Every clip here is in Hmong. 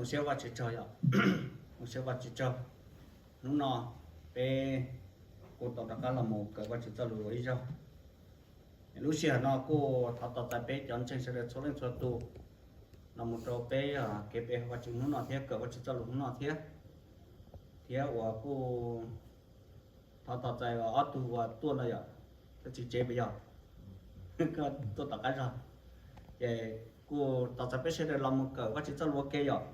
Zoo siab Vajtswv tsaug yom. Zoo siab Vajtswv tsaug. Hnub no peb kuj tau rov qab los mus kawm Vajtswv txoj lus ua ib zaug. Lub sij hawm no kuj thov tos txais peb cov ntseeg sawv daws txhua leej txhua tus los mus rau peb kev pe hawm Vajtswv hnub no thiab kawm Vajtswv txoj lus hnub no thiab. Thiab uas kuj thov tos txais ob tug uas tuaj no yom, koj txiv tsev puas yog? Koj tuaj tom qab zog. Ces kuj tos txais peb sawv daws los mus kawm Vajtswv txoj lus ua ke yom.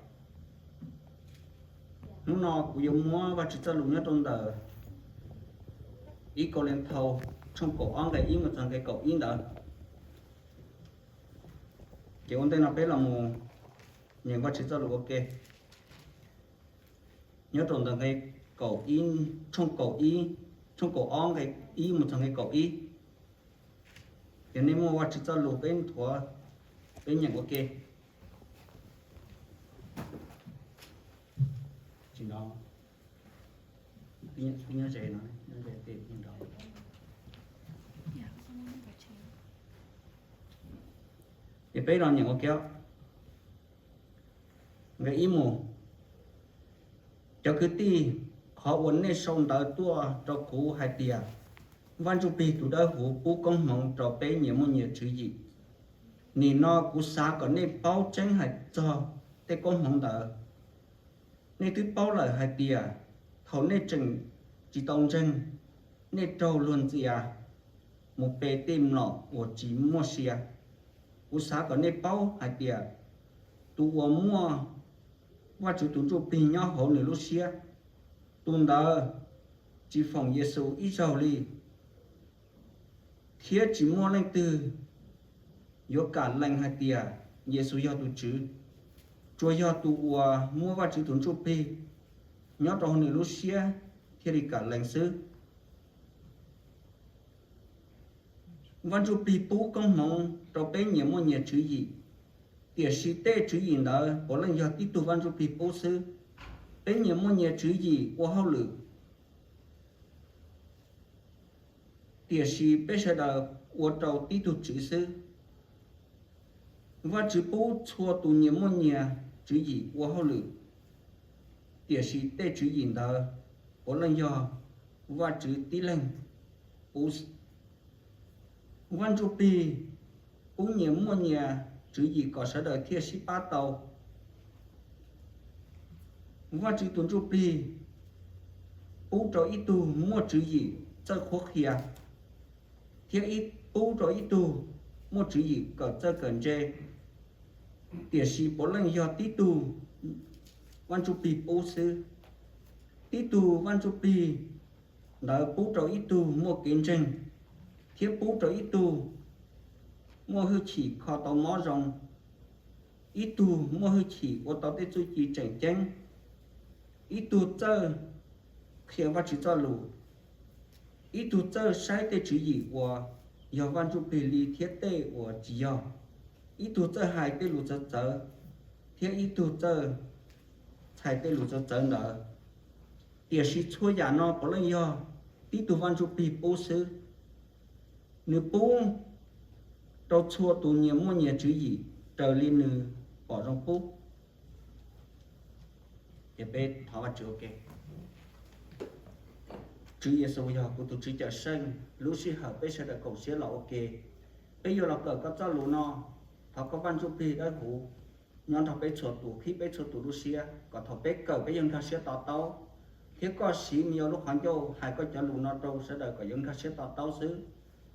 Hnub no kuv yuav muab Vajtswv txoj lus nyob rau ntawm ib Kauleethaus tshooj kaum ob nqe ib mus txog nqe kaum ib ntawd. Ces ua ntej no peb los mus nyeem Vajtswv txoj lus ua ke. Nyob rau ntawm nqe kaum ib, tshooj kaum ib, tshooj kaum ob nqe ib mus txog nqe kaum ib. Ces nej muaj Vajtswv txoj lus peb nthuav, peb nyeem ua ke. Tsis nrov. Nyob ze no, nyob ze tej nrov. Ces peb los nyeem ua ke. Nqe ib mus. Cov kwv tij, qhov uas nej sau ntawv tuaj rau kuv hais tias Vaj Ntsujplig tus Dawbhuv pub koob hmoov rau peb nyias muaj nyias tswv yim. Nim no kuv xav kom nej paub tseeb hais txog tej koob hmoov ntawd. Nej twb paub lawm hais tias thaum nej tseem tsis tau ntseeg, nej raug luag ntxias mus pe tej mlom uas tsis muaj sia. Kuv xav kom nej paub hais tias tus uas muaj Vajtswv tus Ntsujplig nyob hauv nws lub siab, tus ntawd tsis foom Yexus ib zaug li, thiab tsis muaj leej twg yuav kam lees hais tias Yexus yog tus Tswv. Tsuas yog tus uas muaj Vajtswv tus Ntsujplig nyob rau hauv nws lub siab thiaj li kam lees xwb. Vaj Ntsujplig pub koob hmoov rau peb nyias muaj nyias tswv yim, tiam sis tej tswv yim ntawd puav leej yog tib tug Vaj Ntsujplig pub xwb. Peb nyias muaj nyias tswv yim ua hauj lwm, tiam sis peb sawv daws ua rau tib tug Tswv xwb. Vajtswv pub txhua tus nyias muaj nyias tswv yim ua hauj lwm, tiam sis tej tswv yim ntawd puav leej yog Vajtswv tib leeg pub. Vaj Ntsujplig pub nyias muaj nyias tswv yim kom sawv daws thiaj sib pab tau. Vajtswv tus Ntsujplig pub rau ib tug muaj tswv yim txawj qhuab qhia, thiab ib pub rau ib tug muaj tswv yim kawm txawj kawm ntse, tiam sis puav leej yog tib tug Vaj Ntsujplig pub xwb. Tib tug Vaj Ntsujplig ntawd pub rau ib tug muaj kev ntseeg, thiab pub rau ib tug muaj hwj chim kho tau mob zoo, ib tug muaj hwj chim ua tau tej txuj ci tseem ceeb, ib tug txawj qhia Vajtswv txoj lus, ib tug txawj saib tej tswv yim uas yog Vaj Ntsujplig li thiab tej uas tsis yog, ib tug txawj hais tej lus txawv txawv, thiab ib tug txawj txhais tej lus txawv txawv ntawd. Tiam sis txhua yam no puav leej yog tib tug Vaj Ntsujplig pub xwb. Nws pub rau txhua tus nyias muaj nyias tswv yim raws li nws pom zoo pub. Ces peb thov Vajtswv ua ke. Tswv Yexus yog kuv tus Tswv Cawmseej, lub sij hawm peb sawv daws koom siab los ua ke, peb yuav los kawm koj txoj lus no. Thov koj Vaj Ntsujplig Dawbhuv nyob nrog peb txhua tus, qhib peb txhua tus lub siab, kom thaum peb kawm peb yuav nkag siab to taub, thiab koj siv me yog lub qhov ncauj hais koj cov lus no rau sawv daws kom yuav nkag siab to taub xwb.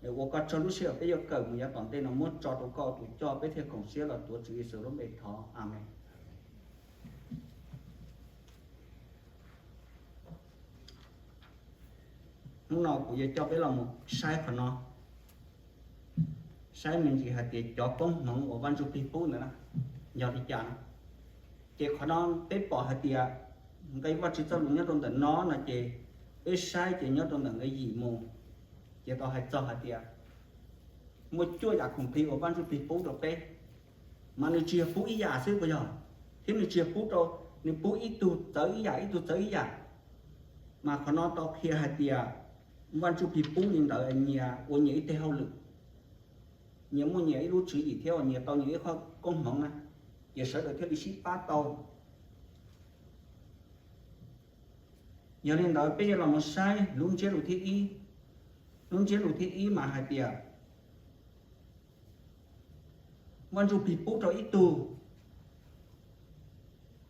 Es ua koj tsaug lub sij hawm peb yuav kawm mus yav tom ntej no muab tso rau koj tus coj, peb thiaj koom siab los tuav Tswv Yexus lub npe thov, Amees. Hnub no kuv yuav coj peb los mus saib qhov no, saib me ntsis hais tias cov koob hmoov uas Vaj Ntsujplig pub ntawd na yog li cas no. Ces qhov no peb pom hais tias nqe Vajtswv txoj lus nyob rau ntawm no no ces peb saib ces nyob rau ntawm nqe yim mus, ces tau hais txog hais tias muaj cuaj yam khoom plig uas Vaj Ntsujplig pub rau peb, mas nws tsis yog pub ib yam xwb puas yog? Thiab nws tsis yog pub rau, nws pub ib tug txawv ib yam, ib tug txawv ib yam. Mas qhov no tau qhia hais tias Vaj Ntsujplig pub li ntawd nyias ua nyias ib teg hauj lwm, nyias muaj nyias ib lub tswv yim thiab ua nyias tau nyias ib qho koob hmoov na, ces sawv daws thiaj li sib pab tau. Yog li ntawd peb yuav los mus saib lub ntsiab lus thib ib. Lub ntsiab lus thib ib mas hais tias Vaj Ntsujplig pub rau ib tug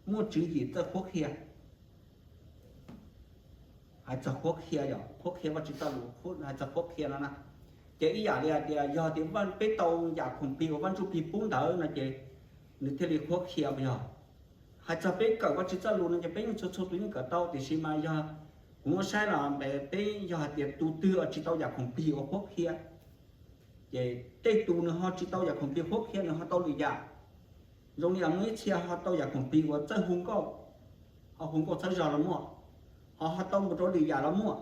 muaj tswv yim txawj qhuab qhia. Hais txog qhuab qhia, yog qhuab qhia Vaj Tswv txoj lus, hais txog qhuab qhia no na. Ces ib yam li hais tias yog tias peb tau yam khoom plig uas Vaj Ntsujplig pub ntawd no ces nws thiaj li qhuab qhia puas yog? Hais txog peb kawm Vaj Tswv txoj lus no ces peb yeej txhua txhua tus yeej kawm tau, tiam sis mas yog kuv muab saib los peb yog hais tias tus twg uas tsis tau yam khoom plig uas qhuab qhia, ces tej tus nws ho tsis tau yam khoom plig qhuab qhia, nws ho tau lwm yam. Zoo li muaj ib txhia ho tau yam khoom plig uas txawj hu nkauj, ho hu nkauj txhawb zog los muaj, ho ho tau mus rau lwm yam los muaj.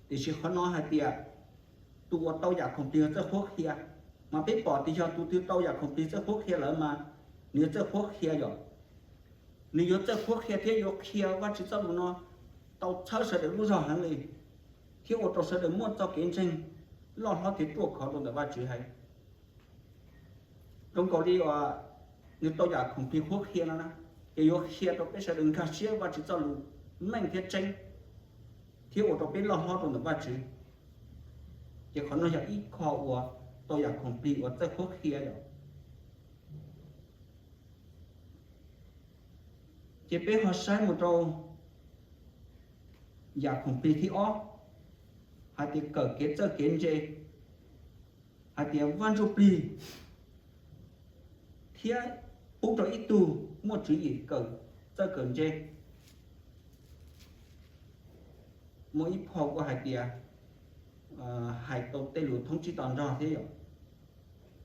Tiam sis qhov no hais tias tus uas tau yam khoom plig txawj qhuab qhia, mas peb pom tias yog tus twg tau yam khoom plig txawj qhuab qhia lawm mas nws yuav txawj qhuab qhia, yog nws yuav txawj qhuab qhia thiab yuav qhia Vaj Tswv txoj lus no tau txhawb sawv daws lub zog heev li, thiab ua rau sawv daws muaj txoj kev ntseeg loj hlob thiab ruaj khov rau ntawm Vaj Tswv heev. Zoo nkaus li uas nws tau yam khoom plig qhuab qhia no na, ces yuav qhia rau peb sawv daws nkag siab Vaj Tswv txoj lus meej thiab tseeb, thiab ua rau peb loj hlob rau ntawm Vaj Tswv. Ces qhov no yog ib qho uas tau yam khoom plig uas txawj qhuab qhia yom. Ces peb ho saib mus rau yam khoom plig thib ob, hais tias kawm kev txawj kev ntse, hais tias Vaj Ntsujplig thiab pub rau ib tug muaj tswv yim kawm txawj kawm ntse. Muaj ib phau kuj hais tias hais tau tej lus thoob tsib to nrog thiab yom.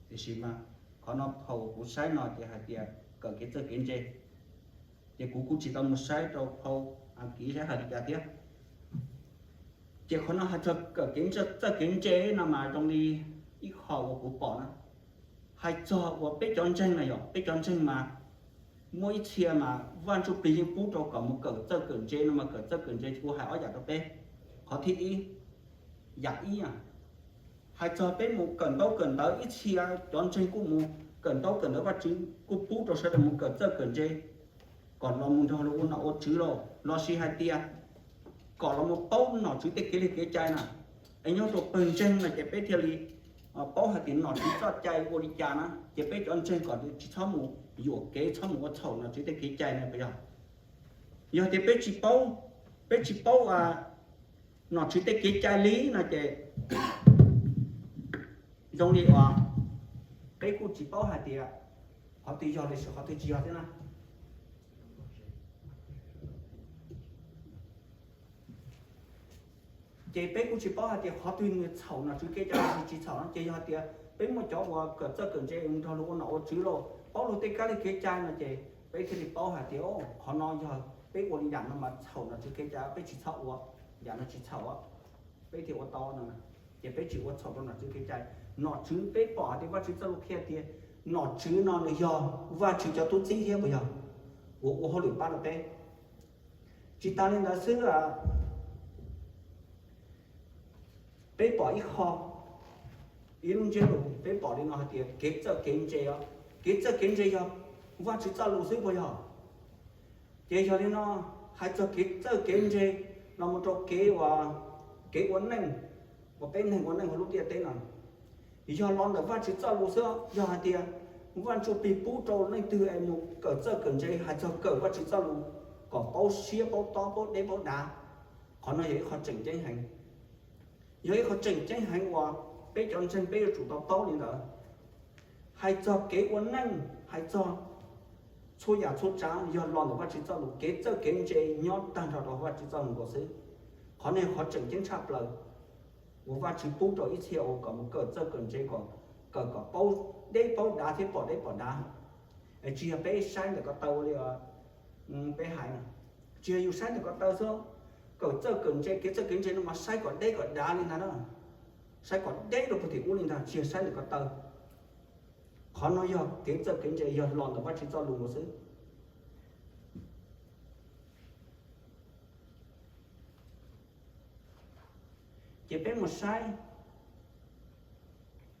Tiam sis mas qhov no phau kuv saib no ces hais tias kawm kev txawj kev ntse, ces kuv kuj tsis tau mus saib rau phau Askiv saib hais li cas thiab. Ces qhov no hais txog kawm kev txawj kev ntse no mas zoo li ib qho uas kuv pom na, hais txog uas peb cov ntseeg na yom, peb cov ntseeg mas muaj ib txhia mas Vaj Ntsujplig yeej pub rau kom mus kawm txawj kawm ntse no mas kawm txawj kawm ntse kuv hais ob yam rau peb. Qhov thib ib, yam ib, hais txog peb mus kawm ntaub kawm ntawv, ib txhia cov ntseeg kuj mus kawm ntaub kawm ntawv, Vaj Tswv kuj pub rau sawv daws mus kawm txawj kawm ntse kom los mus nrog luag ua nom ua tswv lauj, los sis hais tias kom los mus paub nom tswv tej kev li kev cai na. Es nyob rau pawg ntseeg no ces peb thiaj li paub hais tias nom tswv txoj cai ua li cas na, ces peb cov ntseeg kom tsis txhob mus yuam kev txhob mus ua txhaum nom tswv tej kev cai na puas yog? Yog tias peb tsis paub, peb tsis paub nom tswv tej kev cai li no ces zoo li uas peb kuj tsis paub hais tias qhov twg yog los sis qhov twg tsis yog thiab na. Ces peb kuj tsis paub hais tias qhov twg nws txhaum nom tswv kev cai los sis tsis txhaum no, ces yog hais tias peb muaj cov uas kawm txawj kawm ntse nrog luag ua nom ua tswv los paub luag tej kab li kev cai no ces peb thiaj li paub hais tias qhov no yog peb ua li yam no mas txhaum nom tswv kev cai, peb tsis txhob ua, yam no tsis txhaum, peb thiaj ua tau no. Ces peb tsis ua txhaum rau nom tswv kev cai. Nom tswv peb pom hais tias Vaj Tswv txoj lus qhia tias nom tswv no nws yog Vaj Tswv cov tub txib thiab puas yog, uas ua hauj lwm pab rau peb. Tsis tas li ntawd xwb, peb pom ib qho, ib lub ntsiab lus peb pom li no hais tias kev txawj kev ntse os, kev txawj kev ntse yog Vaj Tswv txoj lus xwb puas yog? Ces yog li no, hais txog kev txawj kev ntse los mus rau kev ua, kev ua neej uas peb neeg ua neej hauv lub ntiaj teb no, yog los ntawm Vaj Tswv txoj lus xwb. Yog hais tias Vaj Ntsujplig pub rau leej twg es mus kawm txawj kawm ntse hais txog kawm Vaj Tswv txoj lus kom paub siab paub tob paub deb paub dav, qhov no yog ib qho tseem ceeb heev. Yog ib qho tseem ceeb heev uas peb cov ntseeg peb yuav tsum tau paub li ntawd. Hais txog kev ua neej, hais txog txhua yam txhua tsav yog los ntawm Vaj Tswv txoj lus, kev txawj kev ntse nyob tag nrho rau Vaj Tswv txoj lus nkaus xwb. Qhov no yog qhov tseem ceeb tshaj plaws uas Vaj Tswv pub rau ib txhia uas kom mus kawm txawj kawm ntse kom, kawm kom paub deb paub dav thiab pom deb pom dav. Tsis yog peb saib ntawm ko taw li peb hais, tsis yog yus saib ntawm ko taw xwb, kawm txawj kawm ntse, kev txawj kev ntse no mas saib kom deb kom dav li ntag na, saib kom deb rau puag tim ub li ntag, tsis yog saib ntawm ko taw. Qhov no yog kev txawj kev ntse yog los ntawm Vaj Tswv txoj lus nkaus xwb. Ces peb mus saib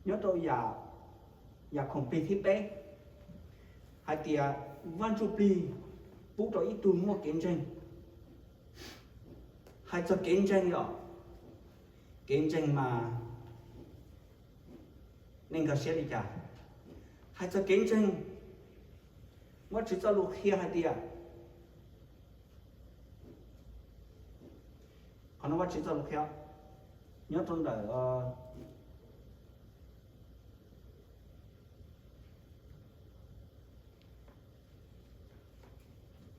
nyob rau yam, yam khoom plig thib peb, hais tias Vaj Ntsujplig pub rau ib tug muaj kev ntseeg. Hais txog kev ntseeg yom, kev ntseeg mas nej nkag siab li cas? Hais txog kev ntseeg, Vajtswv txoj lus qhia hais tias, qhov no Vajtswv txoj lus qhia nyob rau ntawm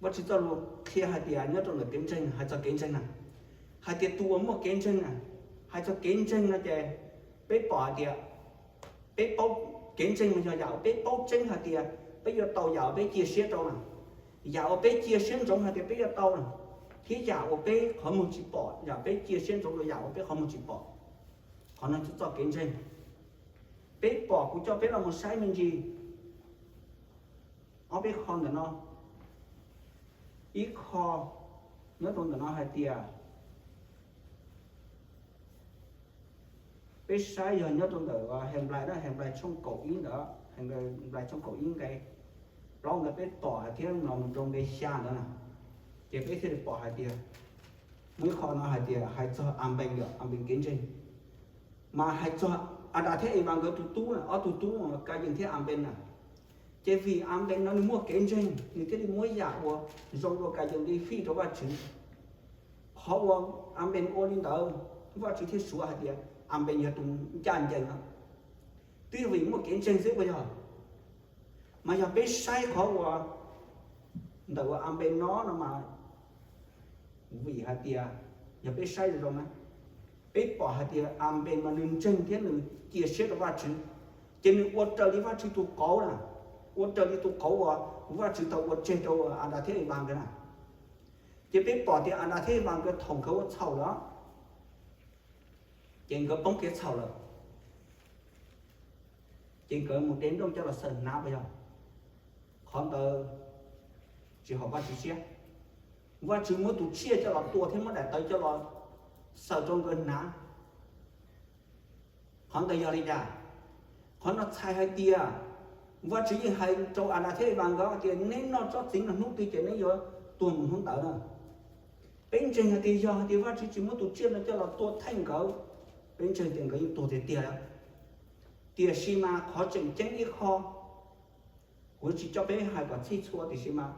Vajtswv txoj lus qhia hais tias nyob rau ntawm kev ntseeg, hais txog kev ntseeg na, hais tias tus uas muaj kev ntseeg na, hais txog kev ntseeg no ces peb pom hais tias, peb paub, kev ntseeg mas yog yam uas peb paub tseeb hais tias peb yuav tau yam uas peb cia siab rau na, yam uas peb cia siab ntsoov hais tias peb yuav tau na, thiab yam uas peb qhov muag tsis pom, yam peb cia siab ntsoov rau yam uas peb qhov muag tsis pom. Qhov no txoj kev ntseeg. Peb pom, kuv coj peb los mus saib me ntsis ob peb qho ntawm no. Ib qho nyob rau ntawm no hais tias peb saib yog nyob rau ntawm Henplais, Henplais tshooj kaum ib ntawd, Henplais tshooj kaum ib nqe plaub ntawd peb pom hais thiab los mus rau nqe xya ntawd na, ces peb thiaj li pom hais tias muaj ib qho no hais tias hais txog Anpees, yog Anpees kev ntseeg. Mas hais txog Adas thiab Evas nkawd tus tub na, ob tug tub Kayees thiab Anpees na, ces vim Anpees no nws muaj kev ntseeg nws thiaj li muab yam uas zoo dua Kayees li fij rau Vajtswv. Qhov uas Anpees ua li ntawd, Vajtswv thiaj suav hais tias Anpees yog tus ncaj ncees no, twb yog vim muaj kev ntseeg xwb puas yog? Mas yog peb saib qhov uas ntawm uas Anpees no no mas, vim hais tias yog peb saib zoo zoo na, peb pom hais tias Anpees mas nws ntseeg thiab nws cia siab rau Vajtswv, ces nws ua raws li Vajtswv tus qauv na, ua raws li tus qauv uas Vajtswv tau ua tseg rau Adas thiab Evas nkawd na. Ces peb pom tias Adas thiab Evas nkawd thaum nkawd ua txhaum lawm, ces nkawd poob kev txhaum lawm, ces nkawd mus de nplooj coj los xaws hnav puas yog? Qhov ntawd tsis haum Vajtswv siab. Vajtswv muab tus tsiaj coj los tua thiab muab daim tawv coj los xaws rau nkawd hnav. Qhov ntawd yog li cas? Qhov no txhais hais tias Vajtswv yeej hais rau Adas thiab Evas nkawd tias neb noj tsob txiv no hnub twg ces neb yuav tuag mus hnub ntawd na. Peb ntseeg hais tias yog hais tias Vajtswv tsis muab tus tsiaj no coj los tua theej nkawd, peb ntseeg tias nkawd yeej tuag tiag tiag lawm. Tiam sis mas qhov tseem ceeb ib qho, kuv tsis coj peb hais kom txhij txhua tiam sis mas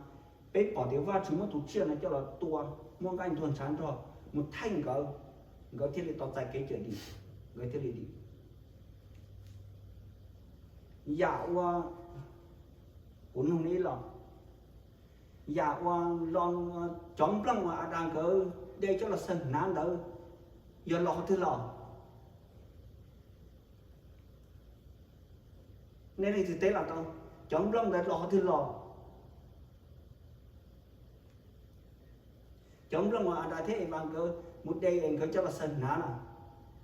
peb pom tias Vajtswv muab tus tsiaj no coj los tua, muab nqaij ntuag ntshav nrog mus theej nkawd, nkawd thiaj li tau txais kev cawm dim, nkawd thiaj li dim. Yam uas kuv nug nej los, yam uas los, cov nplooj uas Adas nkawd de coj los xaws hnav ntawd yog los qhov twg los? Nej leej twg teb los tau, cov nplooj ntawd los qhov twg los? Cov nplooj uas Adas thiab Evas nkawd mus de nkawd coj los xaws hnav na,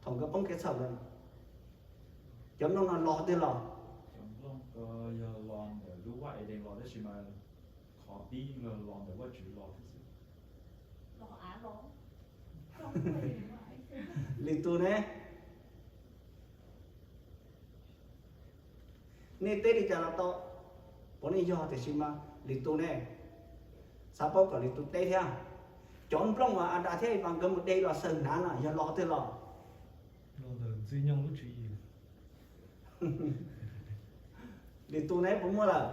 thaum nkawd poob kev txhaum lawm, cov nplooj no los qhov twg los? Lwm tus ne? Nej teb li cas los tau, puav leej yog tiam sis mas lwm tus ne, xav paub kom lwm tus teb thiab. Cov nplooj uas Adas thiab Evas nkawd mus de los xaws hnav no yog los qhov twg los? Lwm tus ne puas muaj lawm?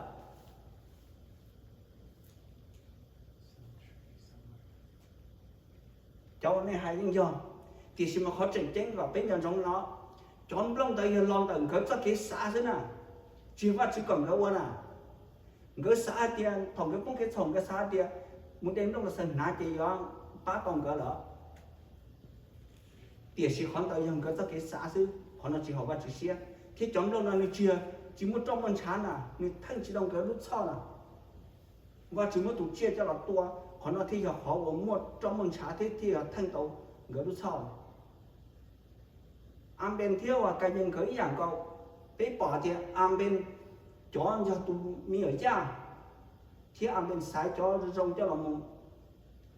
Cov uas nej hais yeej yog, tiam sis mas qhov tseem ceeb kom peb nco ntsoov no, cov nplooj ntawd yog los ntawm nkawd txoj kev xav xwb na, tsis yog Vajtswv kom nkawd ua na. Nkawd xav hais tias thaum nkawd poob kev txhaum nkawd xav hais tias mus de nplooj los xaws hnav ces yuav pab tau nkawd lawm. Tiam sis qhov ntawd yog nkawd txoj kev xav xwb, qhov no tsis haum Vajtswv siab. Thiab cov nplooj no nws tsis yog, tsis muaj roj muaj ntshav na, nws theej tsis tau nkawd lub txhoj na. Vajtswv muab tus tsiaj coj los tua, qhov no thiaj yog qhov uas muaj roj muaj ntshav thiab thiaj yog theej tau nkawd lub txhoj. Anpees thiab uas Kayees nkawd ib yam nkaus, peb pom tias Anpees cov yog tus me nyuam yaj, thiab Anpees xaiv cov zoo zoo coj los mus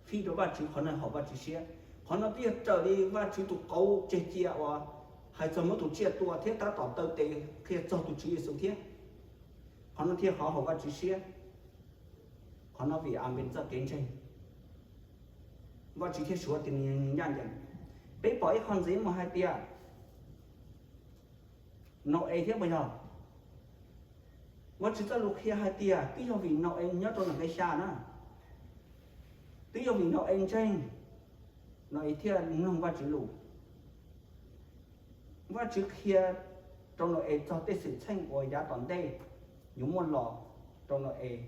fij rau Vajtswv, qhov no haum Vajtswv siab. Qhov no twb yog raws li Vajtswv tus qauv tseg cia uas hais txog muab tus tsiaj tua thiab tab tom taw tes qhia txog tus Tswv Yexus thiab. Qhov no thiaj qhov haum Vajtswv siab. Qhov no vim Anpees txoj kev ntseeg. Vajtswv thiaj suav tias nws ncaj ncees. Peb pom ib qho ntxiv mus hais tias Nau-es thiab puas yog? Vajtswv txoj lus qhia hais tias twb yog vim Nau-es nyob rau nram nqe xya na, twb yog vim Nau-es ntseeg, Nau-es thiaj mloog Vajtswv lus. Vajtswv qhia rau Nau-es txog tej xwm txheej uas yav tom ntej yuav muaj los rau Nau-es,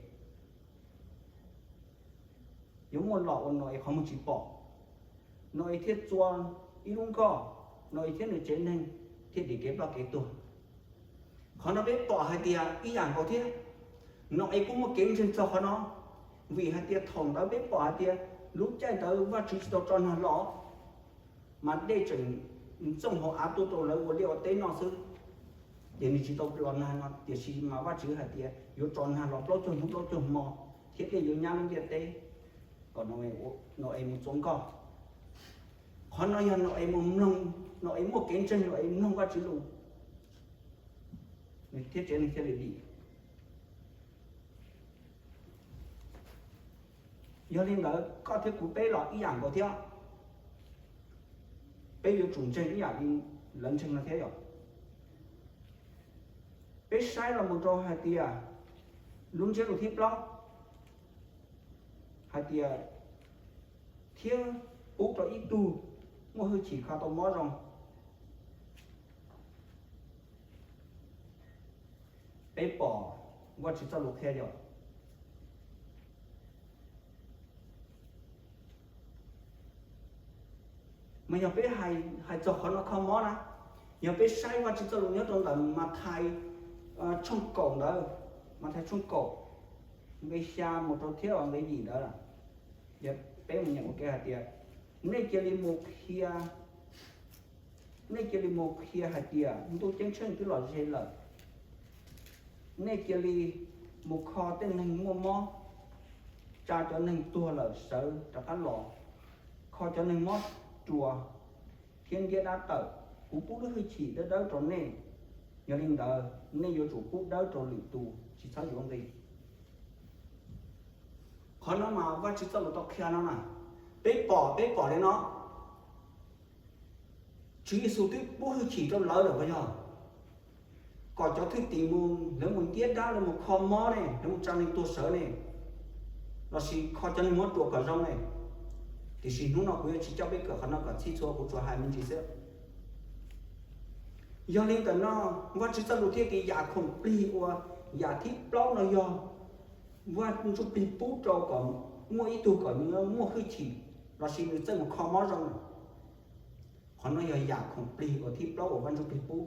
yuav muaj los uas Nau-es qhov muag tsis pom. Nau-es thiaj txua ib lub nkoj, Nau-es thiab nws tsev neeg thiaj dim kev ploj kev tuag. Qhov no peb pom hais tias ib yam nkaus thiab, Nau-es kuj muaj kev ntseeg txog qhov no, vim hais tias thaum ntawd peb pom hais tias lub caij ntawd Vajtswv tsis tau tso nag los, mas dej tseem ntxooj hauv av tuaj rau lawv ua liaj ua teb noj xwb. Ces nws tsis tau los nag no, tiam sis mas Vajtswv hais tias yuav tso nag los plaub caug hnub plaub caug hmo, thiab dej yuav nyab lub ntiaj teb, kom Nau-es mus txua nkoj. Qhov no yog Nau-es mus mloog, Nau-es muaj kev ntseeg, Nau-es mloog Vajtswv lus, nws thiab tsev neeg thiaj li dim. Yog li ntawd koj thiab kuv peb los ib yam nkaus thiab, peb yuav tsum ntseeg ib yam li lawv ntseeg no thiab yom. Peb saib los mus rau hais tias lub ntsiab lus thib plaub hais tias, thiab pub rau ib tug muaj hwj chim kho tau mob zoo. Peb pom Vajtswv txoj lus qhia yom. Mas yog peb hais txog qhov no kho mob na, yog peb saib Vajtswv txoj lus nyob rau ntawm Mathais tshooj kaum ntawd, Mathais tshooj kaum nqe xya mus rau thiab nqe yim ntawd, peb mus nyeem ua ke hais tias, nej cia li mus qhia, nej cia li mus qhia hais tias ntuj ceeb tsheej twb los ze lawm. Nej cia li mus kho tej neeg muaj mob, tsa cov neeg tuag lawm sawv rov qab los, kho cov neeg mob ruas thiab ntiab dab tawm. Kuv pub lub hwj chim dawb dawb rau nej, yog li ntawd nej yuav tsum pub dawb rau lwm tus, tsis txhob yuav nqi. Qhov no mas Vajtswv txoj lus tau qhia no na, peb pom, peb pom li no, Tswv Yexus twb pub hwj chim rau lawv lawm puas yog? Kom cov thwj tim mus, lawv mus ntiab dab, lawv mus kho mob ne, lawv mus tsa neeg tuag sawv ne, lossis kho cov neeg mob ruas kom zoo ne. Tiam sis hnub no kuv yuav tsis coj peb kawm qhov no kom txhij txhua, kuv tsuas hais me ntsis xwb. Yog li ntawm no, Vajtswv txoj lus thiaj tias yam khoom plig uas yam thib plaub no yog Vaj Ntsuj Plig pub rau kom muaj ib tug kom nws muaj hwj chim lossis nws txawj mus kho mob zoo. Qhov no yog yam khoom plig uas thib plaub uas Vaj Ntsuj Plig pub.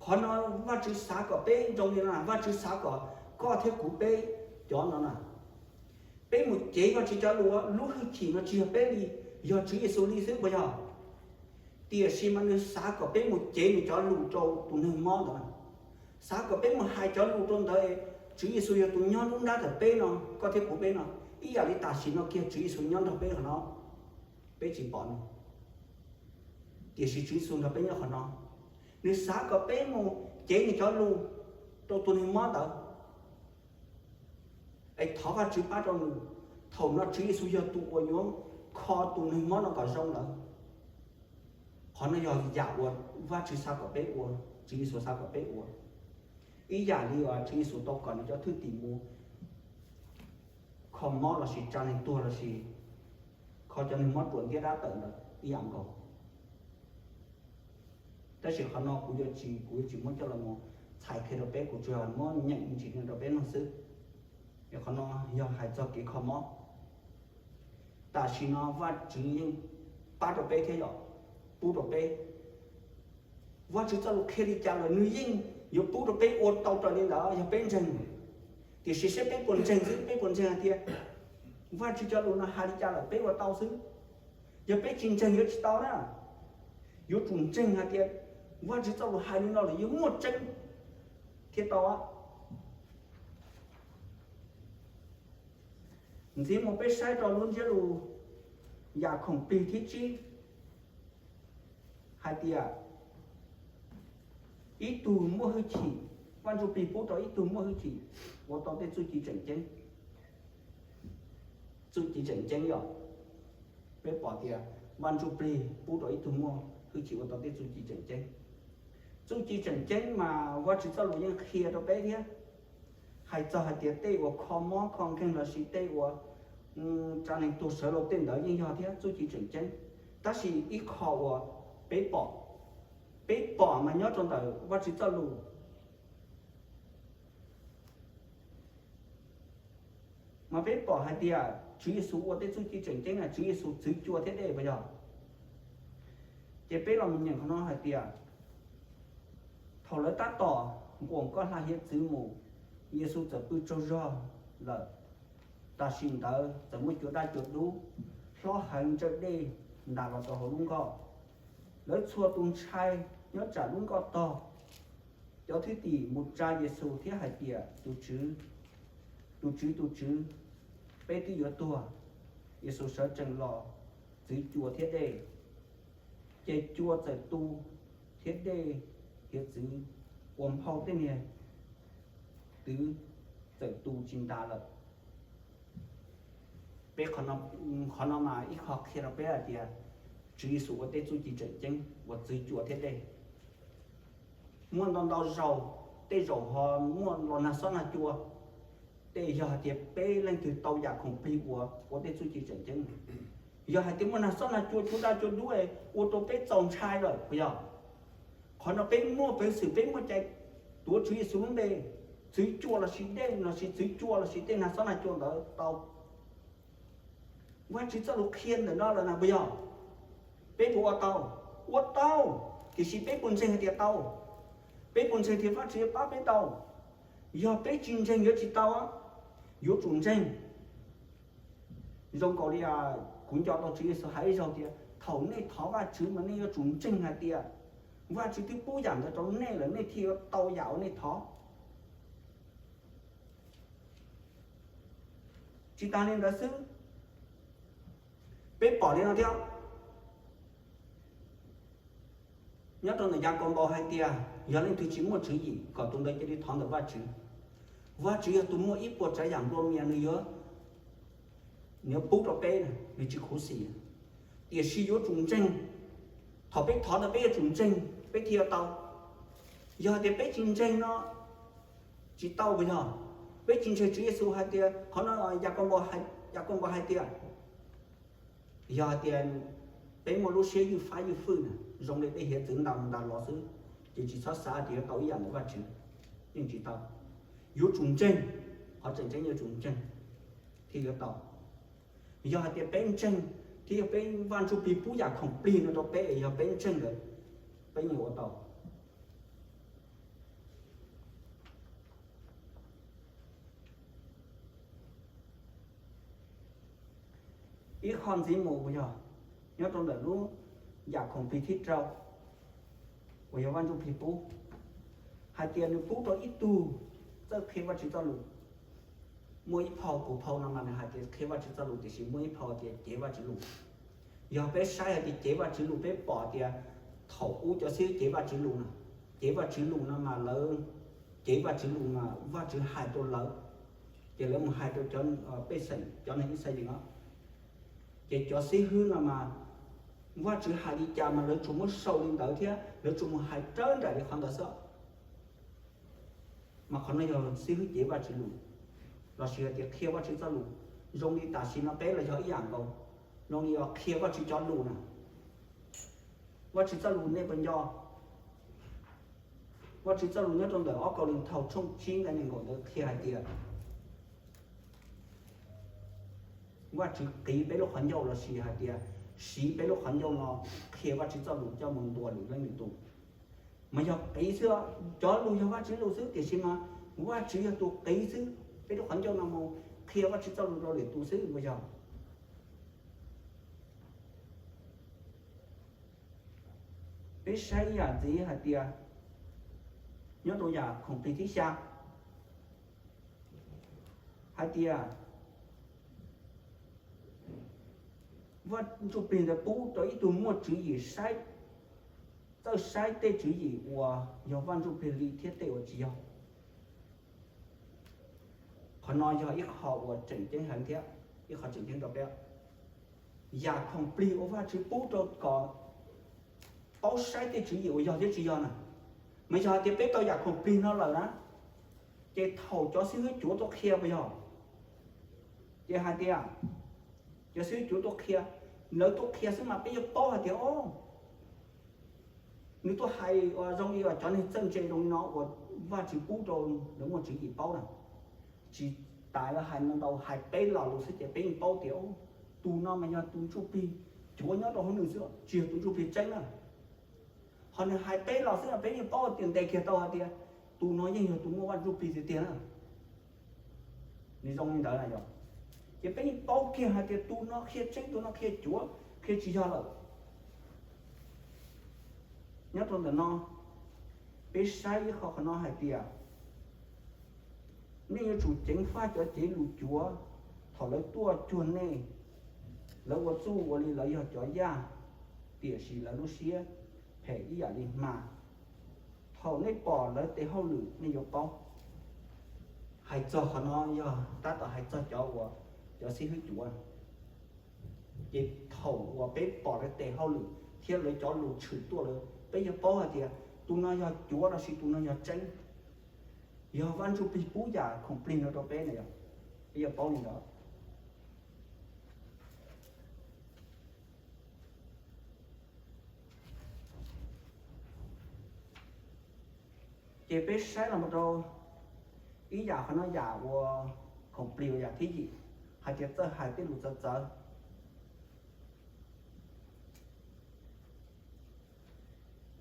Qhov no Vajtswv xav kom peb zoo li no, Vajtswv xav kom koj thiab kuv peb cov no na, peb mus cev Vajtswv cov lus, lub hwj chim no tsis yog peb li, yog Tswv Yexus li xwb puas yog? Tiam sis mas nws xav kom peb mus cev nws cov lus rau tus neeg mob ntawd, xav kom peb mus hais cov lus rau ntawd. Tswv Yexus yog tus nyob nruab nrab ntawm peb no, koj thiab kuv peb no, ib yam li tam sim no kiag Tswv Yexus nyob nrog peb qhov no, peb tsis pom nws, tiam sis Tswv Yexus nrog peb nyob qhov no. Nws xav kom peb mus cev nws cov lus rau tus neeg mob ntawd, es thov Vajtswv pab rau nws. Thaum no Tswv Yexus yog tus uas yuav kho tus neeg mob no kom zoo lawm. Qhov no yog yam uas Vajtswv xav kom peb ua, Tswv Yexus xav kom peb ua. Ib yam li uas Tswv Yexus tau kom nws cov thwj tim mus kho mob lossis tsa neeg tuag lossis kho cov neeg mob ruas ntiab dab tawm ntawd ib yam nkaus. Tab sis qhov no kuv yuav tsis, kuv yuav tsis muab coj los mus txhais qhia rau peb, kuv tsuas yog muab nyeem me ntsis no rau peb mloog xwb. Es qhov no yog hais txog kev kho mob. Tam sim no Vajtswv yeej pab rau peb thiab yom, pub rau peb. Vajtswv txoj lus qhia li cas los nws yeej yuav pub rau peb ua tau raws li ntawd yog peb ntseeg. Tiam sis seb peb puas ntseeg xwb, peb puas ntseeg hais tias Vajtswv cov lus no hais li cas lawm peb ua tau xwb. Yog peb tsis ntseeg yuav tsis tau na. Yuav tsum ntseeg hais tias Vajtswv txoj lus hais li no lawm yuav muaj tseeb thiaj tau. Ntxiv mus peb saib rau lub ntsiab lus yam khoom plig thib tsib hais tias ib tug muaj hwj chim, Vaj Ntsuj Plig pub rau ib tug muaj hwj chim ua tau tej txuj ci tseem ceeb. Txuj ci tseem ceeb yog peb pom tias Vaj Ntsujplig pub rau ib tug muaj hwj chim ua tau tej txuj ci tseem ceeb. Txuj ci tseem ceeb mas Vajtswv txoj lus yeej qhia rau peb thiab, hais txog hais tias tej uas kho mob kho nkeeg lossis tej uas tsa neeg tuag sawv rau tej ntawd yeej yog thiab txuj ci tseem ceeb. Tab sis ib qho uas peb pom, peb pom mas nyob rau ntawm Vajtswv txoj lus mas peb pom hais tias Tswv Yexus ua tej txuj ci tseem ceeb na, Tswv Yexus txwv cua thiab dej puas yog? Ces peb los mus nyeem qhov no hais tias, thaum lawv tab tom nquam koj hla hiav txwv mus, Yexus txawm pw tsaug zog lawm. Tam sim ntawd txawm muaj cua daj cua dub hlob heev ntsawj dej ntas los rau hauv lub nkoj. Lawv txhua tus ntshai nyob tsam lub nkoj tog. Cov thwj tim mus tsa Yexus thiab hais tias, tus Tswv, tus Tswv, tus Tswv, peb twb yuav tuag. Yexus sawv tsees los txwv cua thiab dej, ces cua txawm tu thiab dej hiav txwv uas nphau tej niag twv txawm tu tsis ntas lawm. Peb, qhov no mas ib qho qhia rau peb hais tias Tswv Yexus ua tej txuj ci tseem ceeb uas txwv cua thiab dej. Muaj ntau ntau zaus, tej zaum ho muaj los nag xob nag cua, tej yog hais tias peb leej twg tau yam khoom plig uas ua tej txuj ci tseem ceeb. Yog hais tias muaj nag xob nag cua, cua daj cua dub ua rau peb txaus ntshai lawm puas yog? Qhov no peb muaj peev xwm, peb muaj cai tuav Tswv Yexus lub npe, txwv cua lossis dej lossis txwv cua lossis tej nag xob nag cua ntawd tau. Vajtswv txoj lus qhia ntawm no lawm na puas yog? Peb puas ua tau? Ua tau, tiam sis peb puas ntseeg hais tias tau? Peb puas ntseeg tias Vajtswv yuav pab peb tau? Yog peb tsis ntseeg yuav tsis tau, yuav tsum ntseeg. Zoo nkaus li kuv nco tau Tswv Yexus hais ib zaug tias thaum nej thov Vajtswv mas nej yuav tsum ntseeg hais tias Vajtswv twb pub yam ntawd rau nej lawm, nej thiaj yuav tau yam uas nej thov. Tsis tas li ntawd xwb, peb pom li no thiab, nyob rau ntawm Yakaunpaus hais tias yog leej twg tsis muaj tswv yim kom tus ntawd cia li thov ntawm Vajtswv. Vajtswv yog tus muaj ib puas tsav yam nplua mias, nws yuav, nws yuav pub rau peb, nws tsis khuv xim. Tiam sis yuav tsum ntseeg, thaum peb thov ntawd peb yuav tsum ntseeg peb thiaj yuav tau. Yog tias peb tsis ntseeg no tsis tau puas yog? Peb tsis ntseeg Tswv Yexus hais tias, qhov no Yakaunpaus hais tias, yog hais tias peb muaj lub siab ywj fab ywj fwj na, zoo li dej hiav txwv ntas mus ntas los xwb, ces tsis txhob xav tias yuav tau ib yam ntawm Vajtswv, yeej tsis tau. Yuav tsum ntseeg, qhov tseem ceeb yuav tsum ntseeg thiaj yuav tau. Yog hais tias peb ntseeg thiab yog peb, Vaj Ntsujplig pub yam khoom plig no rau peb, yog peb ntseeg lawm, peb yeej ua tau. Ib qho ntxiv mus uas yog nyob rau ntawm lub yam khoom plig thib rau uas yog Vaj Ntsujplig pub, hais tias nws pub rau ib tug txawj qhia Vajtswv txoj lus. Muaj ib phau, kuv phau no mas nws hais tias qhia Vajtswv txoj lus, tiam sis muaj ib phau tias cev Vajtswv lus. Yog peb saib hais tias cev Vajtswv lus, peb pom tias thaum ub cov xib hwb cev Vajtswv lus no, cev Vajtswv lus no mas lawv cev Vajtswv lus mas Vajtswv hais rau lawv, ces lawv mus hais rau cov pej xeem, cov neeg Yixalayees os. Ces cov xib hwb no mas Vajtswv hais li cas mas lawv tsuas muab sau li ntawd thiab lawv tsuas mus hais rawv nraim li qhov ntawd xwb. Mas qhov no yog xib hwb cev Vajtswv lus, lossis hais tias qhia Vajtswv txoj lus. Zoo li tam sim no peb los yog ib yam nkaus, zoo li yog qhia Vajtswv cov lus na. Vajtswv txoj lus nej puas nco? Vajtswv txoj lus nyob rau ntawm ob Kauleethaus tshooj tsib nqe nees nkaum ntawd qhia hais tias Vajtswv qiv peb lub qhov ncauj lossis hais tias siv peb lub qhov ncauj no qhia Vajtswv txoj lus coj mus ntuas lwm leej lwm tus. Mas yog qiv xwb, cov lus yog Vajtswv lus xwb, tiam sis mas Vajtswv yog tus qiv xwb, peb lub qhov ncauj no mus qhia Vajtswv txoj lus rau lwm tus xwb puas yog? Peb saib ib yam ntxiv hais tias, nyob rau yam khoom plig thib xya, hais tias Vaj Ntsujplig ntawd pub rau ib tug muaj tswv yim saib, txawj saib tej tswv yim uas yog Vaj Ntsujplig li thiab tej uas tsis yog. Qhov no yog ib qho uas tseem ceeb heev thiab. Qhov tseem ceeb rau peb, yam khoom plig uas Vajtswv pub rau kom paub saib tej tswv yim uas yog thiab tsis yog na, mas yog hais tias peb tau yam khoom plig no lawm na, ces thaum cov xib hwb cuav tuaj qhia puas yog, ces hais tias, cov xib hwb cuav tuaj qhia, lawv tuaj qhia xwb mas peb yuav paub hais tias, o, nws tuaj hais uas zoo li uas cov neeg txawj ntse zoo li no uas Vajtswv pub rau lawv muaj tswv yim paub na. Tsis tas hais ntau, hais peb lo lus xwb ces peb yeej paub tias, tus no mas yog tus ntsuj plig cuav nyob rau hauv nws xwb, tsis yog tus ntsuj plig tseeb na. Ho nws hais peb lo xwb mas peb yeej paub tias ntes kiag tau hais tias tus no yeej yog tus muaj Vaj Ntsuj Plig tiag tiag na. Nws zoo li ntawd na yog, ces peb yeej paub kiag hais tias tus no qhia tseeb, tus no qhia cuav, qhia tsis yog lawm. Nyob rau ntawm no, peb saib ib qho qhov no hais tias, nej yuav tsum ceev faj cov cev lus cuav thaum lawv tuaj cuag nej. Lawv ua txuj ua li lawv yog cov yaj, tiam sis lawv lub siab phem ib yam li hma. Thaum nej pom lawv tes hauj lwm nej yuav paub. Hais txog qhov no yog tab tom hais txog cov uas, cov xib hwb cuav. Ces thaum uas peb pom lawv tes hauj lwm thiab lawv cov lus tshwm tuaj lawm, peb yuav paub hais tias tus no yog cuav los sis tus no yog tseeb, yog Vaj Ntsuj Plig pub yam khoom plig no rau peb na yog, peb yuav paub li ntawd. Ces peb saib los mus rau ib yam qhov no, yam uas khoom plig uas yam thib yim, hais tias txawj hais tej lus txawv txawv.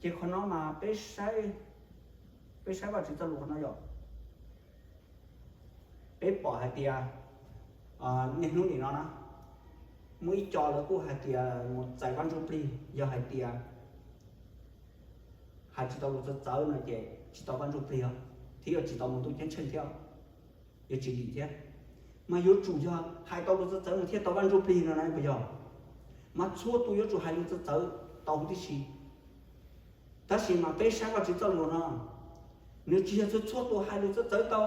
Ces qhov no mas peb saib, peb saib Vajtswv txoj lus qhov no yog, peb pom hais tias niaj hnub nim no na, muaj ib co lawv kuj hais tias mus txais Vaj Ntsuj Plig, yog hais tias hais tsis tau lus txawv txawv no ces tsis tau Vaj Ntsuj Plig os, thiab yuav tsis tau mus ntuj ceeb tsheej thiab, yuav tsis dim thiab. Mas yuav tsum yog hais tau lus txawv txawv no thiaj tau Vaj Ntsuj Plig no na puas yog? Mas txhua tus yuav tsum hais lus txawv txawv tau huv tib si. Tab sis mas peb saib Vajtswv txoj lus no, nws tsis yog txhua txhua tus hais lus txawv txawv tau,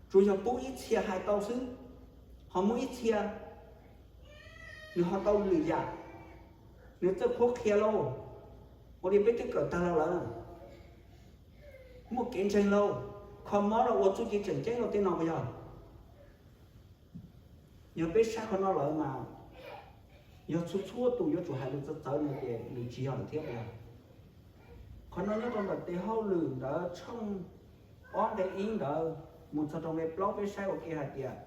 tsuas yog pub ib txhia hais tau xwb. Ho muaj ib txhia nws ho tau lwm yam, nws txawj qhuab qhia lauj, ua li peb twb kawm tag los lawm, muaj kev ntseeg lauj, kho mob los ua txuj ci tseem ceeb lauj, tej no puas yog? Yog peb saib qhov no lawm mas, yog txhua txhua tus yuav tsum hais lus txawv txawv no ces nws tsis yog lawm thiab puas yog? Qhov no nyob rau ntawm tes hauj lwm ntawd tshooj ob nqe ib ntawd mus txog rau nqe plaub, peb saib ua ke hais tias,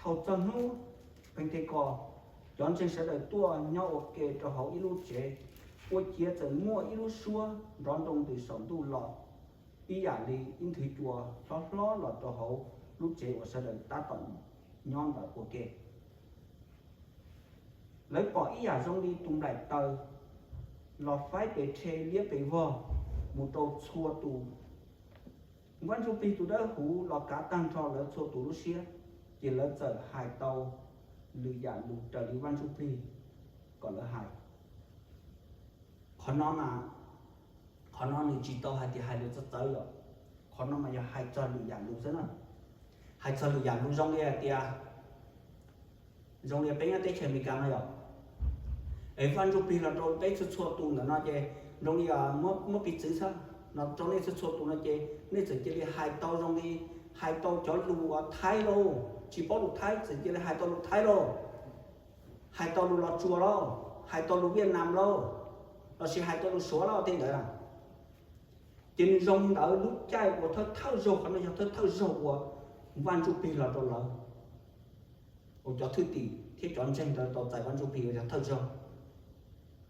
thaum txog hnub Peetekos, cov ntseeg sawv daws tuaj nyob ua ke rau hauv ib lub tsev. Ua ciav txawm muaj ib lub suab nrov nroo ntws saum ntuj los, ib yam li ib nthwv cua hlob hlob los rau hauv lub tsev uas sawv daws tab tom nyob ntawd ua ke. Lawv pom ib yam zoo li tus nplaim taws los faib pes rhe liab pes vog mus rau txhua tus. Vaj Ntsuj Plig tus Dawb Huv los kav tag nrho lawv txhua tus lub siab, ces lawv txawm hais tau lwm yam lus raws li Vaj Ntsuj Plig kom lawv hais. Qhov no mas, qhov no nws tsis tau hais tias hais lus txawv txawv yom, qhov no mas yog hais txog lwm yam lus xwb na. Hais txog lwm yam lus zoo li hais tias, zoo li peb nyob teb chaws Amelikas no yom, es Vaj Ntsuj Plig los rau peb txhua txhua tus ntawm no ces zoo li muab piv txwv xwb, los rau nej txhua txhua tus no ces nej txawm cia li hais tau zoo li, hais tau cov lus uas Thaib lauj, tsis paub lus Thaib txawm cia li hais tau lus Thaib lauj, hais tau lus Los Tsuas lauj, hais tau lus Viaj Nam lauj, lossis hais tau lus Suav lauj, tej ntawd. Ces nws zoo li ntawd, lub caij uas thawj thawj zaug, qhov no yog thawj thawj zaug uas Vaj Ntsuj Plig los rau lawv, uas cov thwj tim thiab cov ntseeg ntawd tau txais Vaj Ntsuj Plig uas yog thawj zaug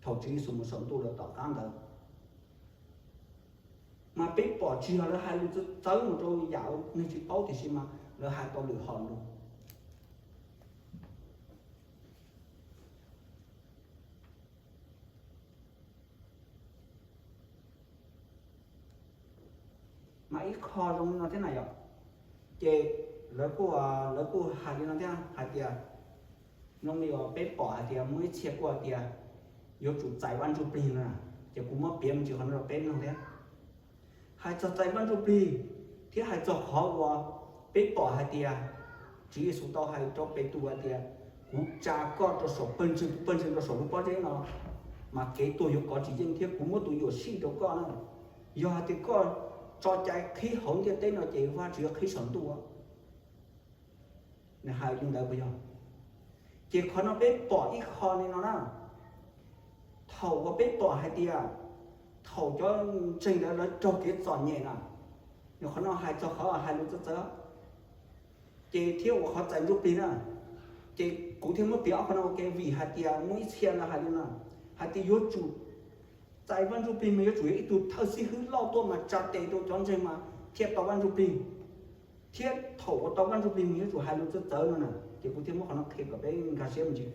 thaum Tswv Yexus mus saum ntuj lawm tom qab ntawd. Mas peb pom tsis yog lawv hais lus txawv txawv mus rau yam neeg tsis paub, tiam sis mas lawv hais tau lwm hom lus. Mas ib qho zoo li no thiab na yom, ces lawv kuj, lawv kuj hais li no thiab hais tias, zoo li uas peb pom hais tias muaj ib txhia kuj hais tias yuav tsum txais Vaj Ntsuj Plig no, ces kuv muab piav me ntsis qhov no rau peb mloog thiab. Hais txog txais Vaj Ntsuj Plig thiab hais txog qhov uas peb pom hais tias Tswv Yexus tau hais rau Petus hais tias, kuv tsa koj rau saum pawg ntseeg, tus pawg ntseeg rau saum lub pob zeb no, mas kev tuag yuav kov tsis yeej thiab kuv muab tus yuam sij rau koj na. Yog hais tias koj tso cai qhib hauv ntiaj teb no ces Vajtswv yuav qhib saum ntuj. Nws hais li ntawd puas yog? Ces qhov no peb pom ib qho li no na. Thaum uas peb pom hais tias thaum cov ntseeg ntawd lawv raug kev txom nyem na, nws qhov no hais txog qhov hais lus txawv txawv, ces thiab ua qhov txais ntsuj plig na. Ces kuv thiaj muab piav ob qho no ua ke vim hais tias muaj ib txhia ntawd hais li no, hais tias yuav tsum txais Vaj Ntsuj Plig mas yuav tsum yog ib tug thawj xib hwb loj tuaj mas tsa tes rau cov ntseeg mas thiaj tau Vaj Ntsuj Plig, thiab thaum uas tau Vaj Ntsuj Plig mas yuav tsum hais lus txawv txawv no na. Ces kuv thiaj muab qhov no qhia kom peb nkag siab me ntsis.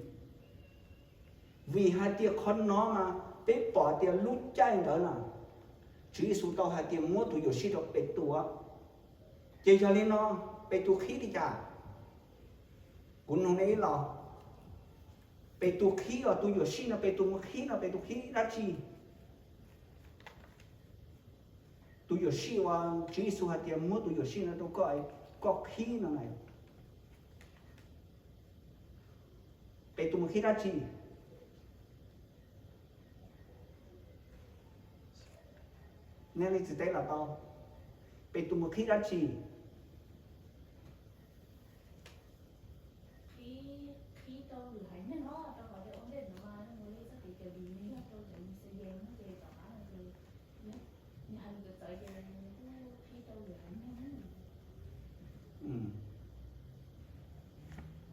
Vim hais tias qhov no mas peb pom tias lub caij ntawd na, Tswv Yexus tau hais tias muab tus yuam sij rau Petus. Ces yog li no, Petus qhib li cas? Kuv nug nej ib los, Petus qhib os, tus yuam sij no Petus mus qhib no Petus qhib dab tsi? Tus yuam sij uas Tswv Yexus hais tias muab tus yuam sij no rau koj, koj qhib no na, Petus mus qhib dab tsi? Nej leej twg teb los tau, Petus mus qhib dab tsi?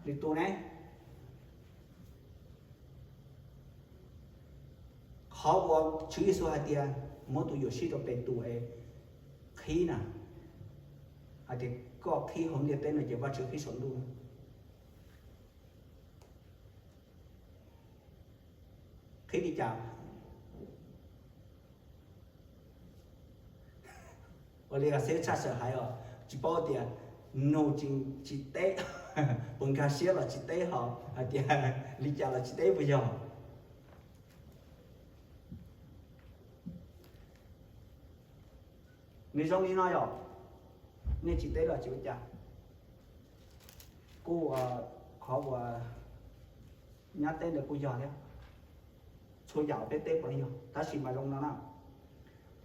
Li tus ne, qhov uas Tswv Yexus hais tias muab tus yuam sij rau Petus es qhib na, hais tias koj qhib hauv ntiaj teb no ces Vajtswv qhib saum ntuj. Qhib li cas? Ua li xeb tshaj sawm hais os, tsis paub tias nug tsis teb, puas nkag siab los tsis teb, ho hais tias li cas los tsis teb puas yog? Nws zoo li no yom, nej tsis teb los tsis ua cas. Kuj, qhov uas nyab teb ntawd kuj yog thiab, txhua yam peb teb puav leej yog, tab sis mas zoo no na,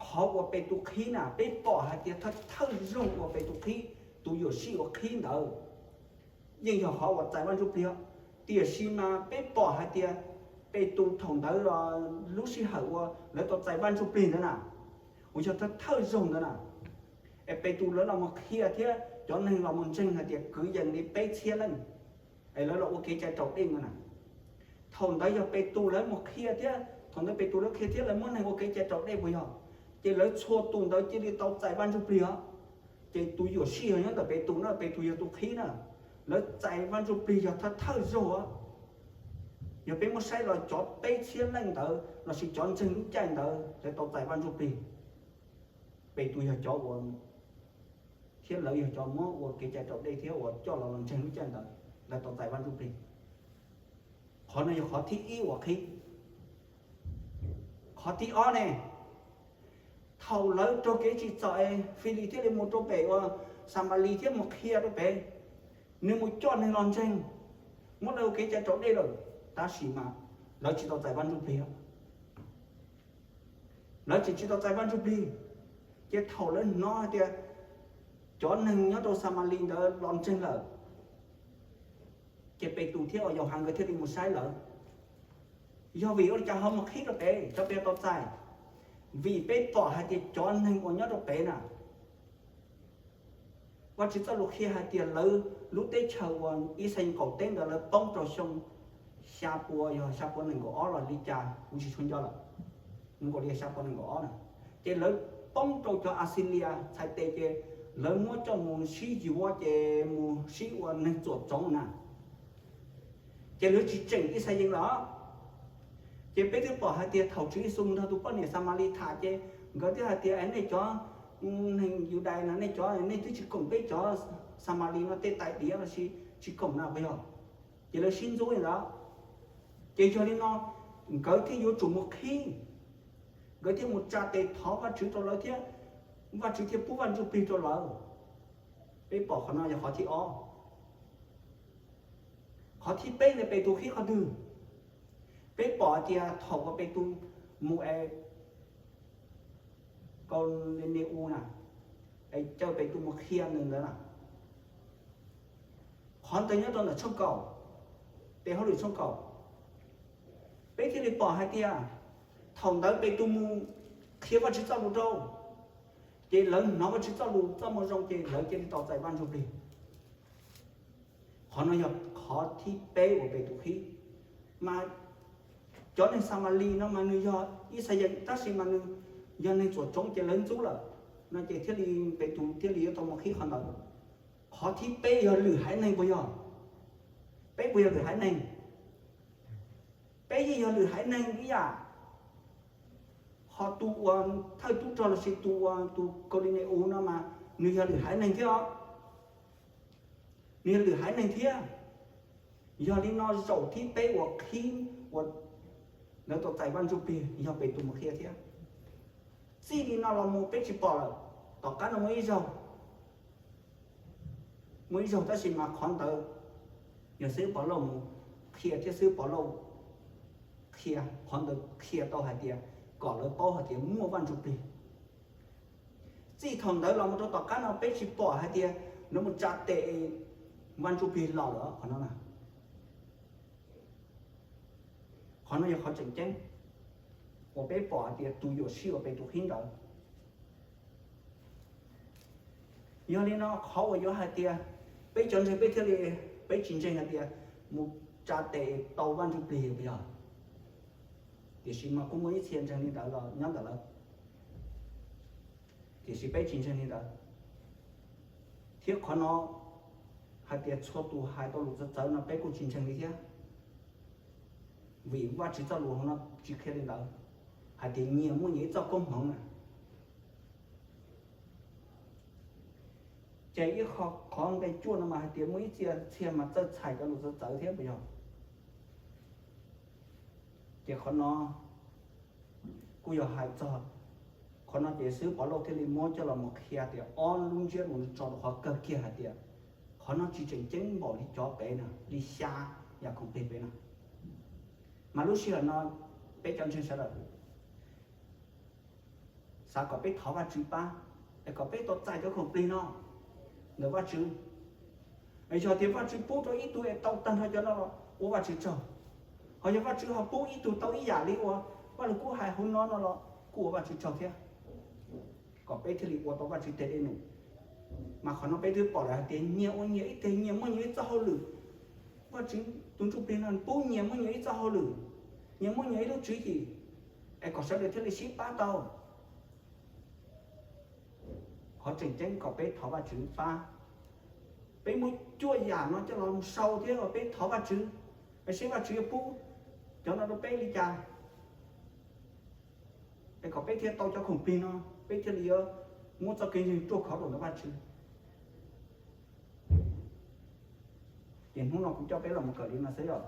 qhov uas Petus qhib na, peb pom hais tias thawj thawj zaug uas Petus qhib, tus yuam sij uas qhib ntawd yeej yog qhov uas txais Vaj Ntsuj Plig, tiam sis mas peb pom hais tias Petus thaum ntawd los lub sij hawm uas lawv tau txais Vaj Ntsuj Plig ntawd na, uas yog thawj thawj zaug ntawd na, es Petus lawv los mus qhia thiab cov neeg los mus ntseeg hais tias kwv yees li peb txhiab leej, es lawv los ua kev cai raus dej no na. Thaum ntawd yog Petus lawv mus qhia thiab, thaum ntawd Petus lawv qhia thiab lawv muab neeg ua kev cai raus dej puas yog? Ces lawv txhua tus ntawd cia li tau txais Vaj Ntsuj Plig os. Ces tus yuam sij yog nyob ntawm Petus na, Petus yog tus qhib na. Lawv txais Vaj Ntsuj Plig yog thawj thawj zaug. Yog peb muab saib los cov peb txhiab leej ntawd lossis cov ntseeg lub caij ntawd lawv tau txais Vaj Ntsuj Plig, Petus yog cov uas, thiab lawv yog cov muab ua kev cai raus dej thiab uas coj los los ntseeg lub caij ntawd lawv tau txais Vaj Ntsuj Plig. Qhov no yog qhov thib ib uas qhib. Qhov thib ob ne, thaum lawv raug kev tsim txom es Filis thiaj li mus rau pem uas Xamalis thiab mus qhia rau pem, nws mus coj neeg los ntseeg, muab lawv ua kev cai raus dej lawm, tab sis mas lawv tsis tau txais Vaj Ntsuj Plig. Lawv tseem tsis tau txais Vaj Ntsuj Plig, ces thaum lawv hnov hais tias cov neeg nyob rau Xamalis ntawd los ntseeg lawm, ces Petus thiab uas Yauhas nkawd thiaj li mus saib lawv. Yog vim ua li cas ho mus qhib rau pem, rau pem tau txais? Vim peb pom hais tias cov neeg uas nyob rau pem na, Vajtswv txoj lus qhia hais tias lawv lub teb chaws uas Yixalayees qaum teb ntawd lawv poob rau xyoo xya pua, yog xya pua nees nkaum ob los li cas kuv tsis tshua nco lawm, nkaus li xya pua nees nkaum ob na. Ces lawv poob rau cov Axilias txhais tes ces lawv muab coj mus sib yuav ces mus sib ua neeg txuam txoov na. Ces lawv tsis tseem Yixalayees lawm. Ces peb twb pom hais tias thaum Tswv Yexus mus nrog tus poj niam Xamalis tham ces nkawd twb hais tias, es nej cov neeg Yudais no, nej cov, nej twb tsis koom peb cov Xamalis no tej tais diav lossis tsis koom na puas yog? Ces lawv sib ntxub li ntawd. Ces yog li no nkawd thiaj yuav tsum mus qhib, nkawd thiaj mus tsa tes thov Vajtswv rau lawv thiab Vajtswv thiaj pub Vaj Ntsuj Plig rau lawv. Peb pom qhov no yog qhov thib ob. Qhov thib peb ntawd Petus qhib qhov twg? Peb pom hais tias thaum uas Petus mus es Kaunilius na, es caw Petus mus qhia nws ntawd na. Qhov ntawd nyob rau ntawm tshooj kaum, Tes Hauj Lwm tshooj kaum. Peb thiaj li pom hais tias thaum ntawd Petus mus qhia Vajtswv txoj lus rau, ces lawv hnov Vajtswv txoj lus txoj moo zoo ces lawv cia li tau txais Vaj Ntsujplig. Qhov no yog qhov thib peb uas Petus qhib. Mas cov neeg Xamalis no mas nws yog Yixalayees tab sis mas nws yog neeg txuam tsoov ces lawv ntxub lawm no ces thiaj li Petus thiaj li yuav tau mus qhib qhov ntawd. Qhov thib peb yog lwm haiv neeg puas yog? Peb puas yog lwm haiv neeg? Peb yeej yog lwm haiv neeg ib yam. Ho tus uas thawj tub rog lossis tus uas tus Kaunilius no mas nws yog lwm haiv neeg thiab os. Nws yog lwm haiv neeg thiab. Yog li no zaum thib peb uas qhib uas lawv tau txais Vaj Ntsujplig yog Petus mus qhia thiab. Txij li no los mus peb tsis pom lawm. Tom qab no muaj ib zaug, muaj ib zaug tab sis mas qhov ntawd yog xib hwb Pov Lauj mus qhia thiab xib hwb Pov Lauj qhia, qhov ntawd qhia tau hais tias kom lawv paub hais tias muaj Vaj Ntsujplig. Txij thaum ntawd los mus rau tom qab no peb tsis pom hais tias lawv mus tsa tes Vaj Ntsujplig los lawm qhov no na. Qhov no yog qhov tseem ceeb uas peb pom hais tias tus yuam sij uas Petus qhib ntawd. Yog li no qhov uas yuav hais tias peb cov ntseeg peb thiaj li, peb tsis ntseeg hais tias mus tsa tes tau Vaj Ntsujplig puas yog? Tiam sis mas kuj muaj ib txhia ntseeg li ntawd los nyob ntawm lawv, tiam sis peb tsis ntseeg li ntawd. Thiab qhov no hais tias txhua tus hais tau lus txawv txawv no peb kuj tsis ntseeg li thiab. Vim Vajtswv txoj lus hauv no tsis qhia li ntawd, hais tias nyias muaj nyias ib txoj koob hmoov na. Ces ib qho, qhov nqe cuaj no mas hais tias muaj ib txhia mas txawj txhais cov lus txawv txawv thiab puas yog? Ces qhov no kuj yog hais txog qhov no ces xib hwb Pov Lauj thiaj li muab coj los mus qhia tias ob lub ntsiab lus no tso rau qhov kawg kiag hais tias qhov no tsis tseem ceeb npaum li cov pem no, li xya yam khoom plig pem no. Mas lub sij hawm no peb cov ntseeg sawv daws xav kom peb thov Vajtswv pab es kom peb tau txais cov khoom plig no ntawm Vajtswv. Yog tias Vajtswv pub rau ib tug es tau tag nrho cov no los ua Vajtswv tsaug. Ho yog Vajtswv ho pub ib tug tau ib yam li uas Vajluskub kub hais hauv no no los kuj ua Vajtswv tsaug thiab, kom peb thiaj li ua tau Vajtswv tes dej num. Mas qhov no peb twb pom lawm hais tias nyias ua nyias ib teg, nyias muaj nyias ib txoj hauj lwm. Vajtswv tus Ntsujplig no pub nyias muaj nyias ib txoj hauj lwm, nyias muaj nyias ib lub tswv yim, es kom sawv daws thiaj li sib pab tau. Qhov tseem ceeb kom peb thov Vajtswv pab. Peb muab cuaj yam no coj los sau thiab peb thov Vajtswv, seb Vajtswv yuav pub cov no rau peb li cas, es kom peb thiaj tau cov khoom plig no, peb thiaj li yuav muab txoj kev ntseeg ruaj khov rau ntawm Vajtswv. Ces hnub no kuv coj peb los mus kawm li no xwb os.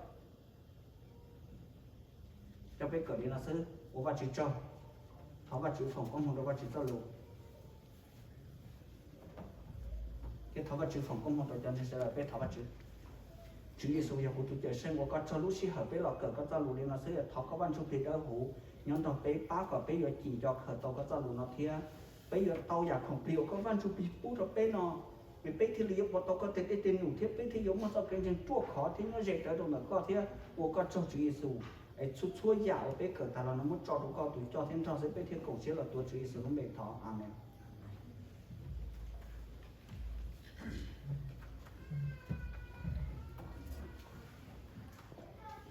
Coj peb kawm li no xwb, ua Vajtswv tsaug, thov Vajtswv foom koob hmoov rau Vajtswv txoj lus, thiab thov Vajtswv foom koob hmoov rau cov ntseeg sawv daws. Peb thov Vajtswv. Tswv Yexus yog kuv tus Cawmseej, ua koj tsaug lub sij hawm peb los kawm koj txoj lus li no xwb, thov koj Vaj Ntsujplig Dawbhuv nyob nrog peb, pab kom peb yuav cim nco khaws tau koj txoj lus no thiab peb yuav tau yam khoom plig uas koj Vaj Ntsujplig pub rau peb no, es peb thiaj li yuav ua tau koj tes dej tes num thiab peb thiaj yuav muaj txoj kev ntseeg ruaj khov thiab nyob ze rawv rau ntawm koj thiab. Ua koj tsaug Tswv Yexus, es txhua txhua yam uas peb kawm tas los no muab tso rau koj tus coj thiab nrog xwb, peb thiaj koom siab los tuav Tswv Yexus lub npe thov, Amees.